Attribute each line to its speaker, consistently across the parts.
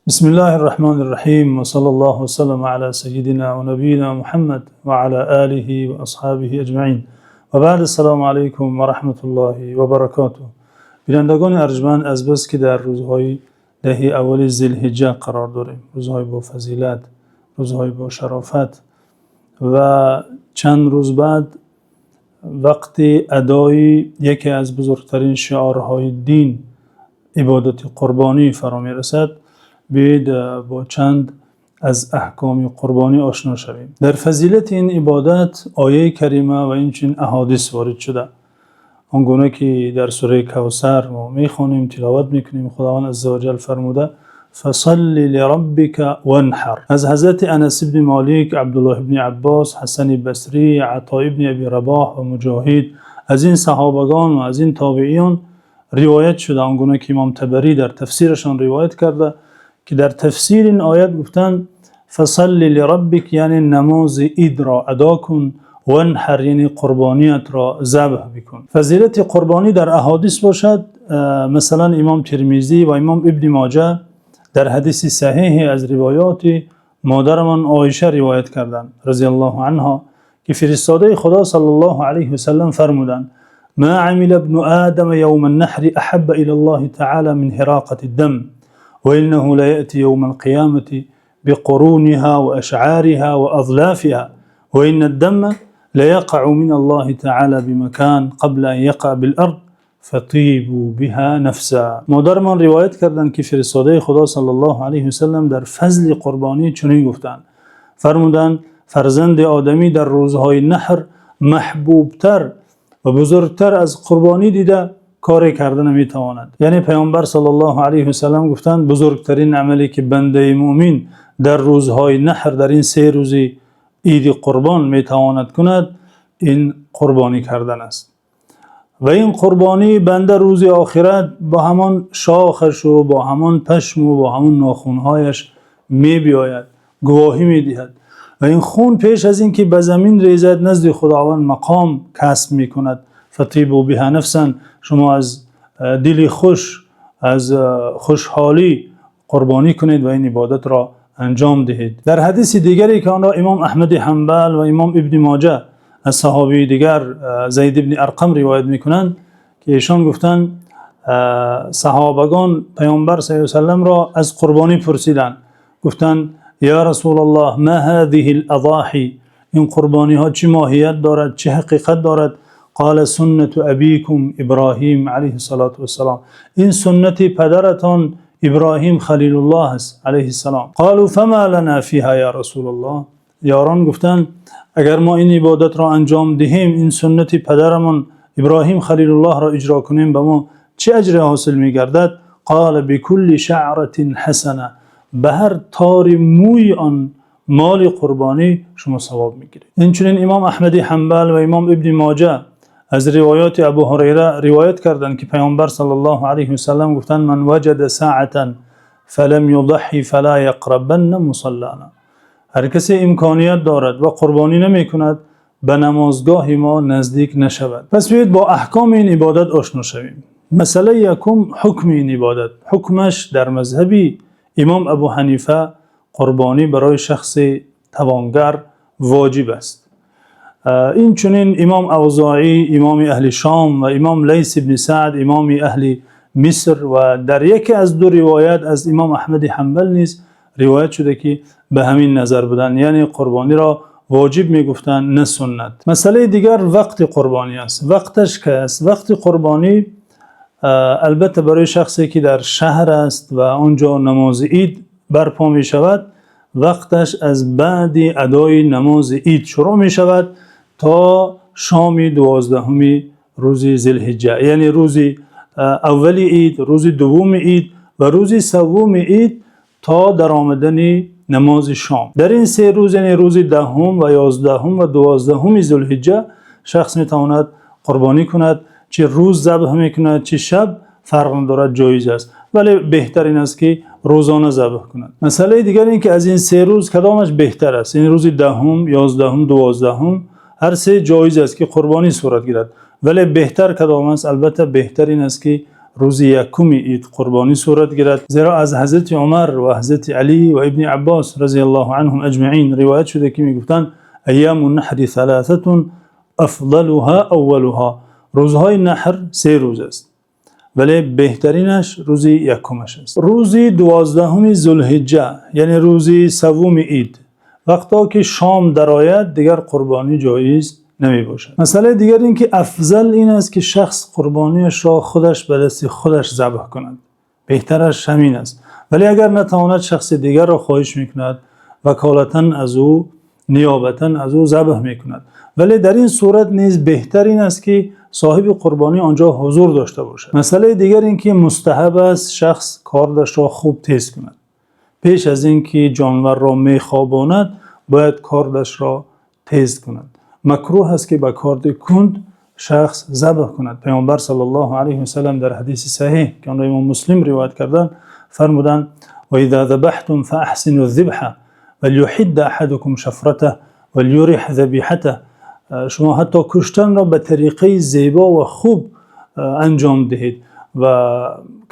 Speaker 1: Бисмиллаҳир Роҳманир Роҳим, васаллаллоҳу васаллама ала саййидина ва набиййина Муҳаммад ва ала олиҳи ва асҳобиҳи аҷмаин. Ва баъд, ассалому алайкум ва раҳматуллоҳи ва баракотуҳ. Бинандагони арҷманд, аз бас ки дар рӯзҳои 10 аввали Зулҳиҷҷа қарор дорем, рӯзҳои бофазилат, рӯзҳои бошарофат, ва чанд рӯз баъд вақти адои яке аз бузургтарин шиорҳои дин, ибодати қурбонӣ фаро мерасад, биёед бо чанд аз аҳкоми қурбонӣ ошно шавем. Дар фазилати ин ибодат ояи карима ва инчунин аҳодис ворид шуда. Он гуна ки дар сураи Кавсар мо мехонем, тиловат мекунем, Худованди азза ва ҷалл фармуда: «Фасалли лироббика ванҳар». Аз ҳазрати Анас ибни Молик, Абдуллоҳ ибни Аббос, Ҳасани Басрӣ, Атои ибни Абӣ Рабоҳ ва Муҷоҳид, аз ин саҳобагон ва аз ин тобеъин ривоят шуда, он гуна ки имом Табарӣ дар тафсирашон ривоят карда, ки дар тафсири ин оят гуфтанд: «Фасалли лироббик», яъне намози Ид-ро адо кун, ванҳар, яъне қурбониятро забҳ бикун. Фазилати қурбонӣ дар аҳодис бошад, масалан, имом Термизӣ ва имом Ибни Моҷа дар ҳадиси саҳеҳе аз ривоёти модарамон Оиша ривоят карданд, разияллоҳу анҳо, ки фиристодаи Худо саллаллоҳу алайҳи васаллам фармуданд: «Ма амила ибну одама явман наҳри аҳабба илаллоҳи таъоло мин ҳироқатид дам, ва иннаҳу лаяъти явмал қиёмати биқуруниҳо ва ашъориҳо ва азлофиҳо, ва иннад дама лаяқаъу миналлоҳи таъоло бимакон қабла ан яқаъа бил арз, фатибу биҳо нафсан». Модарамон ривоят карданд, ки фиристодаи Худо саллаллоҳу алайҳи васаллам дар фазли қурбонӣ чунин гуфтанд, фармуданд: фарзанди одамӣ дар рӯзҳои наҳр маҳбубтар ва бузургтар аз қурбонӣ дида коре карда наметавонад. Яъне Паёмбар саллаллоҳу алайҳи васаллам гуфтанд: бузургтарин амале ки бандаи мӯъмин дар рӯзҳои наҳр, дар ин 3 рӯзи Иди Қурбон метавонад кунад, ин қурбонӣ кардан аст. Ва ин қурбонии банда рӯзи охират бо ҳамон шохаш ва бо ҳамон пашм ва бо ҳамон нохунҳояш меояд, гувоҳӣ медиҳад ва ин хун пеш аз инки ба замин резад, назди Худованд мақом касб мекунад. «Фатибу биҳо нафсан», шумо аз дили хуш, аз хушҳолӣ қурбонӣ кунед ва ин ибодатро анҷом диҳед. Дар ҳадиси дигаре, ки онро имом Аҳмад Ҳанбал ва имом Ибни Моҷа аз саҳобии дигар Зайд ибни Арқам ривоят мекунанд, ки эшон гуфтанд: саҳобагон Паёмбар саллаллоҳу алайҳи васаллам ро аз қурбонӣ пурсиданд, гуфтанд: «Ё Расулаллоҳ, ма ҳазиҳил азоҳӣ?» Ин қурбониҳо чӣ моҳият дорад, чӣ ҳақиқат дорад? «Қола суннату абикум Иброҳим алайҳиссалоту вассалом», ин суннати падаратон Иброҳим Халилуллоҳ аст, алайҳиссалом. «Қолу фама лана фиҳо ё Расулаллоҳ?» Ёрон гуфтанд: агар мо ин ибодатро анҷом диҳем, ин суннати падарамон Иброҳим Халилуллоҳро иҷро кунем, ба мо чӣ аҷре ҳосил мегардад? «Қола бикулли шаъратин ҳасана», ба ҳар тори мӯи он моли қурбонӣ шумо савоб мегиред. Инчунин имом Аҳмад Ҳанбал ва имом Ибни Моҷа аз ривоёти Абу Ҳурайра ривоят карданд, ки Паёмбар саллаллоҳу алайҳи васаллам гуфтанд: «Ман ваҷада саъатан фалам юзаҳҳи фала яқрабанна мусаллана». Ҳар касе имконият дорад ва қурбонӣ намекунад, ба намозгоҳи мо наздик нашавад. Пас биёед бо аҳкоми ин ибодат ошно шавем. Масъалаи якум: ҳукми ин ибодат. Ҳукмаш дар мазҳаби имом Абу Ҳанифа қурбонӣ барои шахси тавонгар воҷиб аст. Инчунин имом Авзоӣ, имоми аҳли Шом, ва имом Лайс ибни Саъд, имоми аҳли Миср, ва дар яке аз ду ривоят аз имом Аҳмад Ҳанбал низ ривоят шуда, ки ба ҳамин назар буданд, яъне қурбониро воҷиб мегуфтанд, на суннат. Масъалаи дигар вақти қурбонӣ аст. Вақташ кай аст? Вақти қурбонӣ, албатта, барои шахсе ки дар шаҳр аст ва он ҷо намози Ид барпо мешавад, вақташ аз баъди адои намози Ид шурӯъ мешавад то шоми 12-уми рӯзи Зулҳиҷҷа, яъне рӯзи аввали Ид, рӯзи дуввуми Ид ва рӯзи севуми Ид то даромадани намози шом. Дар ин 3 рӯз, яъне рӯзи 10-ум ва 11-ум ва 12-уми Зулҳиҷҷа, шахс метавонад қурбонӣ кунад. Чӣ рӯз забҳ мекунад, чӣ шаб, фарқ надорад, ҷоиз аст, вале беҳтар ин аст, ки рӯзона забҳ кунад. Масъалаи дигар ин ки аз ин 3 рӯз кадомаш беҳтар аст? Ин рӯзи 10-ум, 11-ум, 12-ум, ҳар се ҷоиз аст, ки қурбонӣ сурат гирад, вале беҳтар кадом аст? Албатта, беҳтар ин аст, ки Рӯзи якуми Иди Қурбонӣ сурат гирад. Зеро аз Ҳазрати Умар ва Ҳазрати Алӣ ва Ибни Аббос розияллоҳу анҳум аҷмаъин ривоят шуда, ки мегуфтанд: أيام النحر ثلاثة أفضلها أولها. Рӯзҳои наҳр се рӯз аст, вале беҳтаринаш рӯзи якумаш аст. Рӯзи 12-уми Зулҳиҷҷа, яъне рӯзи севуми Ид, вақте ки шом дарояд, дигар қурбонӣ ҷоиз намебошад. Масъалаи дигар инки афзал ин аст, ки шахс қурбониашро худаш ба дасти худаш забҳ кунад. Беҳтараш ҳамин аст. Вале агар натавонад, шахси дигарро хоҳиш мекунад, ваколатан аз ӯ, ниёбатан аз ӯ забҳ мекунад. Вале дар ин сурат низ беҳтар ин аст, ки соҳиби қурбонӣ он ҷо ҳузур дошта бошад. Масъалаи дигар инки мустаҳаб аст шахс кордашро хуб тез кунад. Пеш аз инки ҷонварро мехобонад, бояд кордашро тез кунад. Макрӯҳ аст, ки ба корди кунд шахс забҳ кунад. Паёмбар саллаллоҳу алайҳи васаллам дар ҳадиси саҳеҳ, ки онро имом Муслим ривоят карданд, фармуданд: وإذا ذبحتم فأحسنوا الذبح وليحد أحدكم شفرته وليرح ذبيحته. Шумо ҳатто куштанро ба тариқаи зебо ва хуб анҷом диҳед ва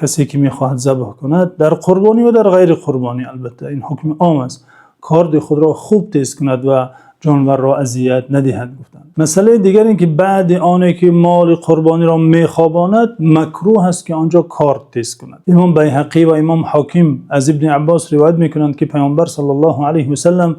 Speaker 1: касе ки мехоҳад забҳ кунад дар қурбонӣ ва дар ғайри қурбонӣ, албатта ин ҳукми ом аст, корди худро хуб тез кунад ва ҷонварро озор надиҳад, гуфтанд. Масъалаи дигар инки баъд оне ки моли қурбониро мехобонад, макрӯҳ аст, ки он ҷо корд тез кунад. Имом Байҳақӣ ва имом Ҳоким аз Ибни Аббос ривоят мекунанд, ки Паёмбар саллаллоҳу алайҳи васаллам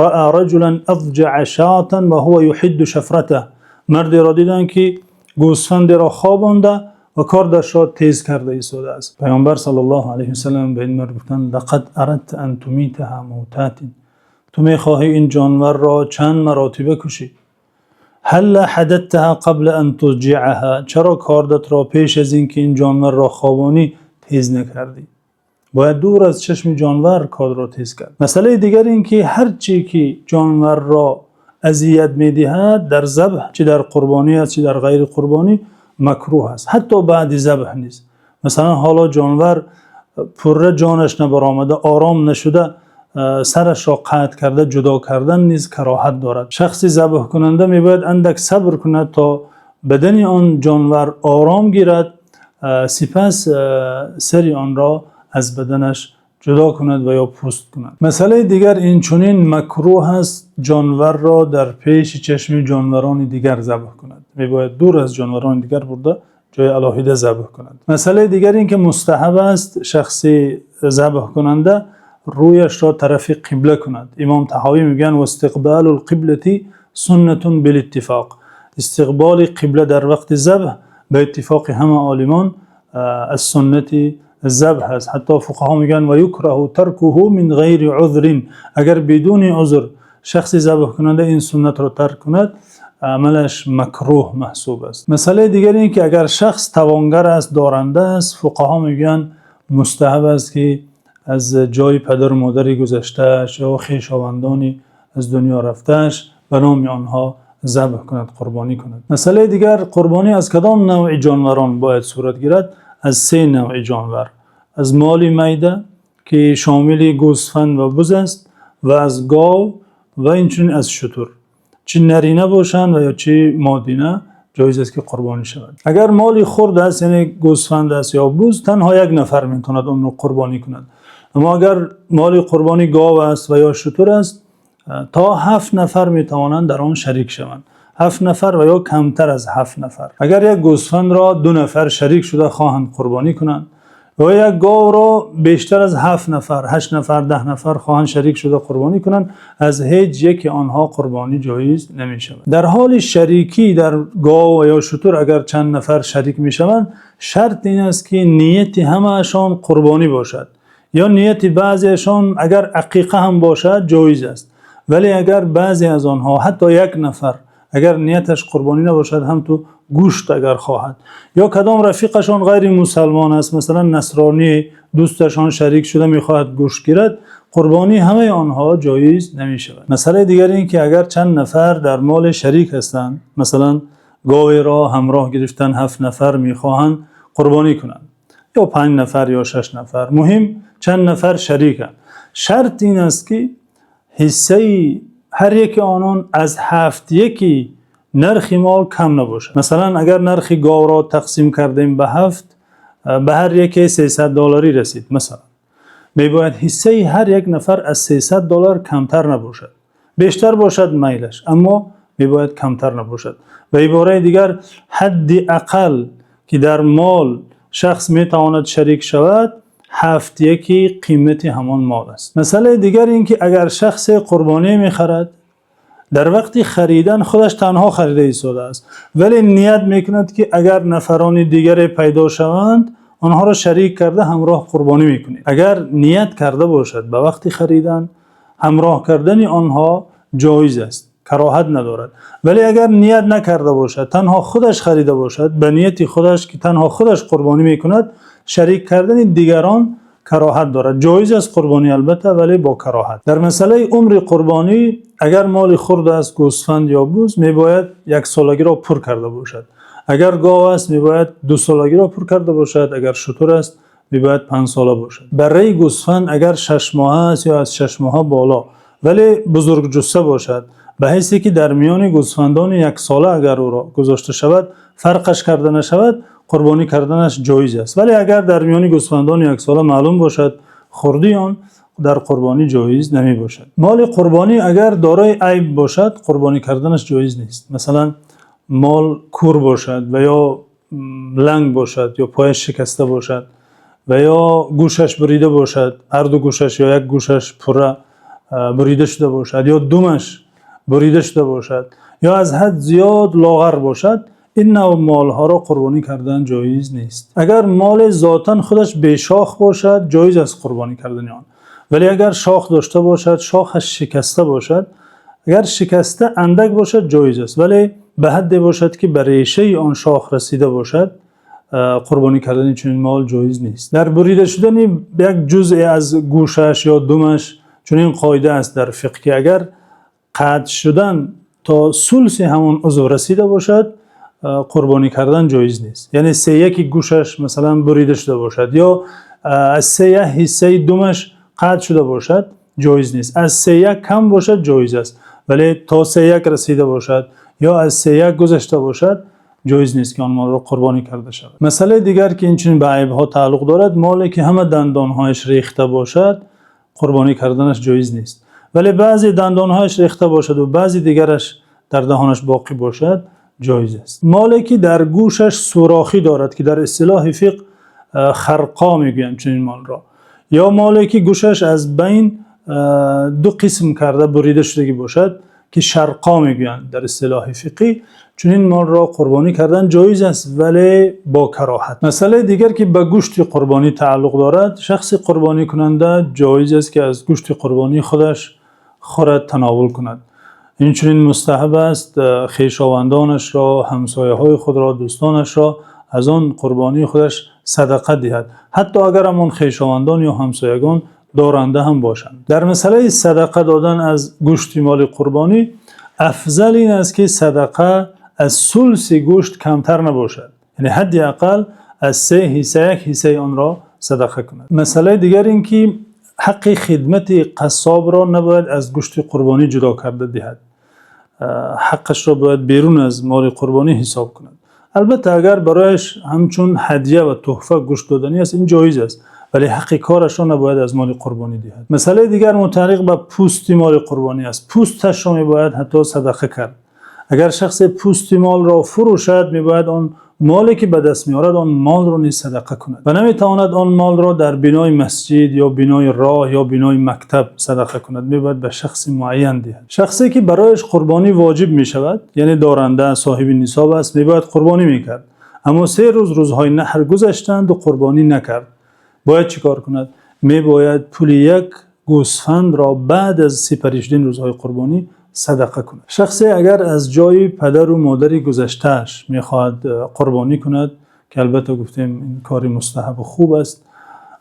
Speaker 1: رأى رجلا أضجع شاة وهو يحد شفرته. Мардеро диданд, ки гӯсфандеро хобонда ва кордашро тез карда истодааст. Паёмбар саллаллоҳу алайҳи васаллам ба ин мард гуфтанд: لقد أردت أن تميتها موتات. Ту мехоҳӣ ин ҷонварро чанд маротиба кушӣ. هلا حددتها قبل أن تضجعها. Чаро кордатро пеш аз инки ин ҷонварро хобонӣ тез накардӣ? Бояд дур аз чашми ҷонвар кордро тез кард. Масъалаи дигар инки ҳар чӣ ки ҷонварро озор медиҳад дар забҳ, чӣ дар қурбонӣ аст, чӣ дар ғайри қурбонӣ, макрӯҳ аст. Ҳатто баъди забҳ низ. Масалан, ҳоло ҷонвар пурра ҷонаш набаромада, ором нашуда, сарашро қатъ карда ҷудо кардан низ кароҳат дорад. Шахси забҳкунанда мебояд андак сабр кунад, то бадани он ҷонвар ором гирад, сипас сари онро аз баданаш ҷудо кунад ва ё пӯст кунад. Масъалаи дигар, инчунин макрӯҳ аст ҷонварро дар пеши чашми ҷонварони дигар забҳ кунад. Мебояд дур аз ҷонварони дигар бурда, ҷои алоҳида забҳ кунад. Масъалаи дигар инки мустаҳаб аст шахси забҳкунанда рӯяшро тарафи қибла кунад. Имом Таҳовӣ мегӯянд: واستقبال القبلة سنة بالاتفاق. Истиқболи қибла дар вақти забҳ ба иттифоқи ҳама олимон аз суннати забҳ аст. Ҳатто фуқаҳо мегӯянд: ويكره تركه من غير عذر. Агар бидуни узр шахси забҳкунанда ин суннатро тарк кунад, амалаш макрӯҳ маҳсуб аст. Масъалаи дигар ин ки агар шахс тавонгар аст, доранда аст, фуқаҳо мегӯянд, мустаҳаб аст, ки аз ҷои падару модари гузаштааш ё хешовандони аз дунё рафтааш ба номи онҳо забҳ кунад, қурбонӣ кунад. Масъалаи дигар, қурбонӣ аз кадом навъи ҷонварон бояд сурат гирад? Аз се навъи ҷонвар: аз моли майда, ки шомили гӯсфанд ва буз аст, ва аз гов ва инчунин аз шутур. Чӣ нарина бошанд ва ё чӣ модина, ҷоиз аст, ки қурбонӣ шавад. Агар моли хурд аст, яъне гӯсфанд аст ё буз, танҳо як нафар метавонад онро қурбонӣ кунад. Аммо агар моли қурбонӣ гов аст ва ё шутур аст, то ҳафт нафар метавонанд дар он шарик шаванд. Ҳафт нафар ва ё камтар аз ҳафт нафар. Агар як гӯсфандро ду нафар шарик шуда хоҳанд қурбонӣ кунанд ва як говро бештар аз ҳафт нафар, ҳашт нафар, 10 нафар хоҳанд шарик шуда қурбонӣ кунанд, аз ҳеҷ яке онҳо қурбонӣ ҷоиз намешавад. Дар ҳоли шарикӣ дар гов ва ё шутур агар чанд нафар шарик мешаванд, шарт ин аст, ки нияти ҳамаашон қурбонӣ бошад ё нияти баъзеашон агар ақиқа ҳам бошад, ҷоиз аст. Вале агар баъзе аз онҳо, ҳатто як нафар, агар нияташ қурбонӣ набошад, ҳам ту гӯшт агар хоҳад ё кадом рафиқашон ғайри мусулмон аст, масалан насронӣ, дӯсташон шарик шуда мехоҳад гӯшт гирад, қурбонии ҳамаи онҳо ҷоиз намешавад. Масъалаи дигар ин ки агар чанд нафар дар мол шарик ҳастанд, масалан говеро ҳамроҳ гирифтан, ҳафт нафар мехоҳанд қурбонӣ кунанд ё панҷ нафар ё шаш нафар, муҳим чанд нафар шариканд. Шарт ин аст, ки ҳиссаи ҳар яки онон аз ҳафт яки нархи мол кам набошад. Масалан, агар нархи говро тақсим кардем ба ҳафт, Ба ҳар яке 300 долларӣ расид, масалан. Мебояд ҳиссаи ҳар як нафар аз 300 доллар камтар набошад. Бештар бошад майлаш, аммо мебояд камтар набошад. Ба иборати дигар, ҳадди ақал ки дар мол шахс метавонад шарик шавад, ҳафт яки қимати ҳамон мол аст. Масъалаи дигар инки агар шахсе қурбонӣ мехарад, дар вақти харидан худаш танҳо харида истодааст, валеният мекунад, ки агар нафарони дигаре пайдо шаванд, онҳоро шарик карда ҳамроҳ қурбонӣ мекунем. Агарният карда бошад, ба вақти харидан ҳамроҳ кардани онҳо ҷоиз аст, кароҳат надорад. Вале агарният накарда бошад, танҳо худаш харида бошад, ба нияти худаш ки танҳо худаш қурбонӣ мекунад, шарик кардани дигарон кароҳат дорад. Ҷоиз аст қурбонӣ, албатта, вале бо кароҳат. Дар масъалаи умри қурбонӣ, агар моли хурд аст, гӯсфанд ё буз, мебояд як солагиро пур карда бошад. Агар гов аст, мебояд ду солагиро пур карда бошад. Агар шутур аст, мебояд 5 сола бошад. Барраи гӯсфанд агар 6 моҳа аст ё аз 6 моҳа боло, вале бузург ҷусса бошад, ба ҳайсе ки дар миёни гӯсфандони яксола агар ӯро гузошта шавад, фарқаш карда нашавад, қурбонӣ карданаш ҷоиз аст. Вале агар дар миёни гӯсфандони яксола маълум бошад хурдии он, дар қурбонӣ ҷоиз намебошад. Моли қурбонӣ агар дорои айб бошад, қурбонӣ карданаш ҷоиз нест. Масалан, мол кӯр бошад ва ё ланг бошад, ё пояш шикаста бошад, ва ё гӯшаш бурида бошад, ҳар ду гӯшаш ё як гӯшаш пурра бурида шуда бошад, ё думаш бурида шуда бошад, ё аз ҳад зиёд лоғар бошад, ин навъ молҳоро қурбонӣ кардан ҷоиз нест. Агар моли зотан худаш бешох бошад, ҷоиз аст қурбонӣ кардани он. Вале агар шох дошта бошад, шохаш шикаста бошад, агар шикаста андак бошад, ҷоиз аст, вале ба ҳадде бошад, ки ба решаи он шох расида бошад, қурбонӣ кардани чунин мол ҷоиз нест. Дар бурида шудани як ҷузъе аз гӯшаш ё думаш чунин қоида аст дар фиқҳ, ки агар қатъ шудан то сулси ҳамон узв расида бошад, қурбонӣ кардан ҷоиз нест. Яъне сеяки гӯшаш, масалан, бурида шуда бошад ё аз сеяк ҳиссаи думаш қатъ шуда бошад, ҷоиз нест. Аз сеяк кам бошад, ҷоиз аст, вале то сеяк расида бошад ё аз сеяк гузашта бошад, ҷоиз нест, ки он молро қурбонӣ карда шавад. Масъалаи дигар, ки инчунин ба айбҳо тааллуқ дорад, моле ки ҳама дандонҳояш рехта бошад, қурбонӣ карданаш ҷоиз нест. Вале баъзе дандонҳояш рехта бошад ва баъзе дигараш дар даҳонаш боқӣ бошад, ҷоиз аст. Моле ки дар гӯшаш сӯрохе дорад, ки дар истилоҳи фиқҳ харқо мегӯянд чунин молро, ё моле ки гӯшаш аз байн ду қисм карда бурида шудагӣ бошад, ки шарқо мегӯянд дар истилоҳи фиқҳӣ, чунин молро қурбонӣ кардан ҷоиз аст, вале бо кароҳат. Масъалаи дигар, ки ба гӯшти қурбонӣ тааллуқ дорад, шахси қурбонӣ кунанда ҷоиз аст, ки аз гӯшти қурбонии худаш хӯрад, тановул кунад. Инчунин мустаҳаб аст хешовандонашро, ҳамсояҳои худро, дӯстонашро аз он қурбонии худаш садақа диҳад, ҳатто агар ҳамон хешовандон ё ҳамсоягон доранда ҳам бошанд. Дар масъалаи садақа додан аз гӯшти моли қурбонӣ, афзал ин аст, ки садақа аз сулси гӯшт камтар набошад, яъне ҳадди ақал аз се ҳисса як ҳиссаи онро садақа кунад. Масъалаи дигар ин ки ҳаққи хидмати қассобро набояд аз гӯшти қурбонӣ ҷудо карда диҳад, ҳаққашро бояд берун аз моли қурбонӣ ҳисоб кунад. Албатта, агар барояш ҳамчун ҳадя ва туҳфа гӯшт доданӣ аст, ин ҷоиз аст, вале ҳаққи корашро набояд аз моли қурбонӣ диҳад. Масъалаи дигар мутааллиқ ба пӯсти моли қурбонӣ аст. Пӯсташро мебояд ҳатто садақа кард. Агар шахсе пӯсти молро фурӯшад, мебояд он моле ки ба даст меорад, он молро низ садақа кунад ва наметавонад он молро дар бинои масҷид ё бинои роҳ ё бинои мактаб садақа кунад, мебояд ба шахси муайян диҳад. Шахсе ки барояш қурбонӣ воҷиб мешавад, яъне доранда, соҳиби нисоб аст, мебояд қурбонӣ мекард, аммо 3 рӯз рӯзҳои наҳр гузаштанд ва қурбонӣ накард, бояд чӣ кор кунад? Мебояд пули як гӯсфандро баъд аз сипарӣ шудани рӯзҳои қурбонӣ садақа кунад. Шахсе агар аз ҷои падару модари гузаштааш мехоҳад қурбонӣ кунад, ки албатта гуфтем, ин кори мустаҳабу хуб аст,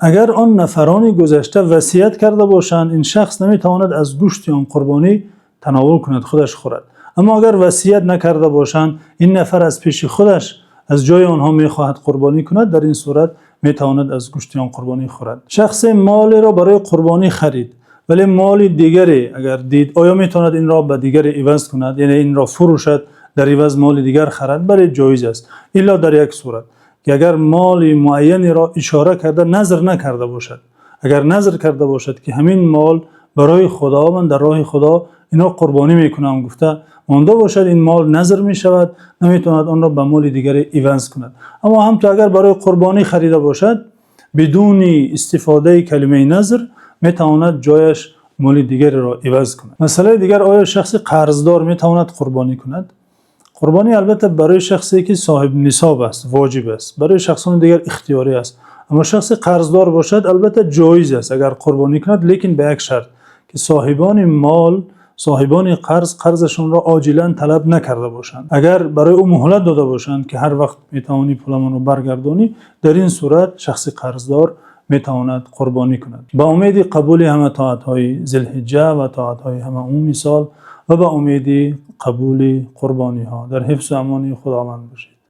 Speaker 1: агар он нафарони гузашта васият карда бошанд, ин шахс наметавонад аз гӯшти он қурбонӣ тановул кунад, худаш хӯрад. Аммо агар васият накарда бошанд, ин нафар аз пеши худаш аз ҷои онҳо мехоҳад қурбонӣ кунад, дар ин сурат метавонад аз гӯшти он қурбонӣ хӯрад. Шахсе молеро барои қурбонӣ харид, вале моли дигаре агар дид, оё метавонад инро ба дигаре иваз кунад, яъне инро фурӯшад, дар иваз моли дигар харад? Бале, ҷоиз аст, илло дар як сурат. ки агар моли муайяне ро ишора карда назр накарда бошад. Агар назр карда бошад, ки ҳамин мол барои Худо, ман дар роҳи Худо инҳоро қурбонӣ мекунам, гуфта монда бошад, ин мол назр мешавад, наметавонад онро ба моли дигаре иваз кунад. Аммо ҳамон агар барои қурбонӣ харида бошад, бидуни истифодаи калимаи назр метавонад ҷояш моли дигареро иваз кунад. Масъалаи дигар: оё шахси қарздор метавонад қурбонӣ кунад? Қурбонӣ албатта барои шахсе ки соҳиби нисоб аст воҷиб аст, барои шахсони дигар ихтиёрӣ аст. Аммо шахси қарздор бошад, албатта ҷоиз аст агар қурбонӣ кунад, лекин ба як шарт, ки соҳибони мол, соҳибони қарз қарзашонро оҷилан талаб накарда бошанд. Агар барои ӯ муҳлат дода бошанд, ки ҳар вақт метавонӣ пуламонро баргардонӣ, дар ин сурат шахси қарздор метавонад қурбонӣ кунад. Ба умеди қабули ҳамаи тоатҳои зулҳиҷҷа ва тоатҳои ҳамаи умуми сол ва ба умеди қабули қурбониҳо дар ҳифзу амони Худованд бошед.